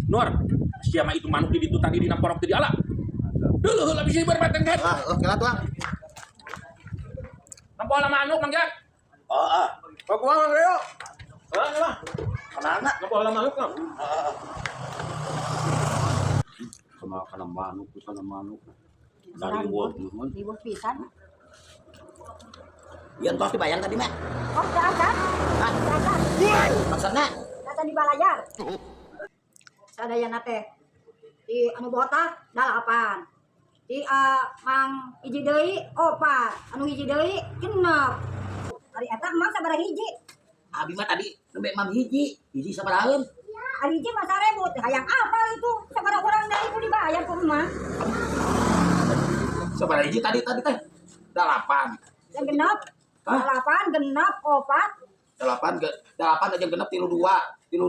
Nur, sia mah itu manuk di ditu tadi dina porok teu diala. Dulu heula bisi berbateng kan. Ah, oh, kela tuang. Nempo ala manuk, Mang Jak. Oh, ah. Oh, kumaha, Mang Reo? Hah, mah. Kemana? Nempo ala manuk mah. Sama kana manuk, kana manuk. Dari gua nuhun. Ribuh pisan. Ieu tos dibayar tadi mah. Oh, teu acan. Hah? Teu acan. Maksudna? Acan dibalayar. Sadayana teh. Di anu botak dalapan. Di mang hiji deui opat, anu hiji deui 6. Ari eta emang sabaraha hiji? Abi mah tadi nembe mam hiji, hiji sabarahaeun? Ari hiji mah 1.000 teh hayang apal itu sabaraha urang deui ku dibayar ku emak. Sabaraha hiji tadi tadi teh? Dalapan. Yang 6. Hah? Dalapan, 6, opat. Dalapan, dalapan aja 6 tilu dua, tilu.